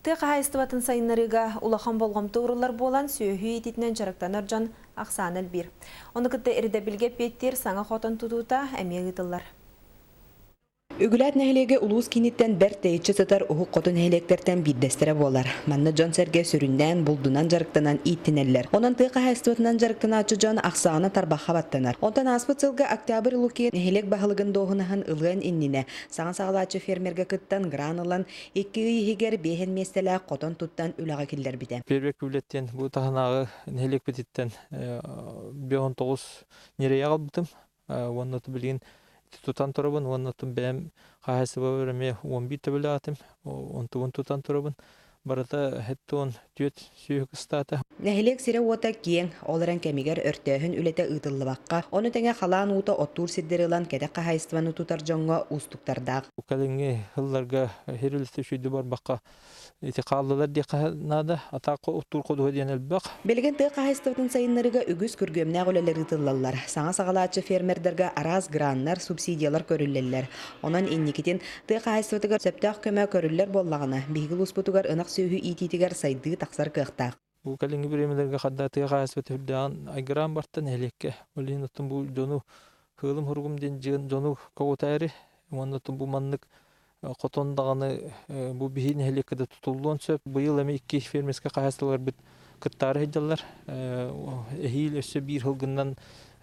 Тыа хаһаайыстыбатын сайыннарыыга улахан болҕомто ууруллар буолан, сүөһү иитиитинэн дьарыктанар дьон ахсаана элбиир. Ону кытта ирдэбилгэ эппиэттиир саҥа хотон тутуута эмиэ ыытыллар. Үгүлээт нэһилиэгэ улуус кииниттэн бэрт тэйиччи сытар уһук хоту нэһилиэктэртэн биирдэстэрэ буолар. Манна дьон-сэргэ сүрүннээн булдунан дьарыктанан ииттинэллэр. Онон тыа хаһаайыстыбатынан дьарыктанааччы дьон ахсаана тарбахха баттанар. Онтон ааспыт сылга Октябрь Лукин нэһилиэк баһылыгын дуоһунаһын ылыан иннинэ саҥа саҕалааччы фермергэ кыттан гран ылан 2 ый иһигэр биэһэн миэстэлээх хотон туттан үлэҕэ киллэрбитэ. Первый күлэттэн бу таһынааҕы нэһилиэкпититтэн 59 ньирэйи аҕалбытым. Уонна билигин тутан турабын уонна бэйэм хаһаайыстыбабар эмиэ 11 төбөлөөх этим. Онтубун тутан турабын. Барыта 74 сүөһү кыстаата. Нэһилиэк сирэ-уота киэҥ, ол эрэн кэмигэр өртөөһүн үлэтэ ыытыллыбакка, ону тэҥэ халаан уута оттуур сирдэри ылан кэтэх хаһаайыстыбаны тутар дьоҥҥо уустуктардаах. Кэлиҥҥи сылларга сир үлэтэ үчүгэйдик барбакка ити хааллылар диэххэ наада. Атаакка оттуур ходуһа диэн элбэх. Билигин тыа хаһаайыстыбатын сайыннарыыга үгүс күргүөмнээх үлэлэр ыытыллаллар. Саҥа саҕалааччы фермердэргэ араас граннар, субсидиялар көрүллэллэр. Онон инникитин тыа хаһаайыстыбатыгар сөптөөх көмө көрүллэр буоллаҕына, биһиги улууспутугар ынах сүөһү иитиитигэр сайдыы тахсар кыахтаах. Бу кэлиҥҥи бириэмэлэргэ хадда тыа хаһаайыстыбата үрдээҕин айгыраан барта нэһилиэккэ. Ол иһин оттон бу дьону кыылым-хуругум диэн дьону көҕүтээри уонна бу маннык хотон даҕаны бу биһи нэһилиэккэ да тутуллуон сөп. Быйыл эмиэ икки фермерскэй хаһаайыстыбаларбыт кыттаары сылдьаллар. Эһиил өссө биир сылгыннан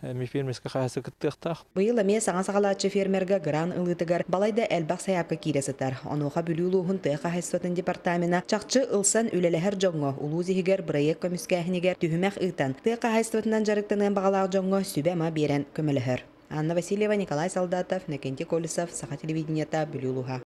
эмиэ фермерскэй хаһаайыстыба кыттыахтаах. Быйыл эмиэ саҥа саҕалааччы фермергэ гран ылыытыгар балайда элбэх сайаапка киирэ сытар. Онуоха Бүлүү улууһун тыа хаһаайыстыбатын департамена чахчы ылсан үлэлэһэр дьоҥҥо улуус иһигэр бырайыак көмүскээһинигэр түһүмэх ыытан, тыа хаһаайыстыбатынан дьарыктаныан баҕалаах дьоҥҥо сүбэ-ама биэрэн көмөлөһөр. Анна Васильева, Николай Солдатов, Иннокентий Колесов, Саха телевидениета, Бүлүү улууһа.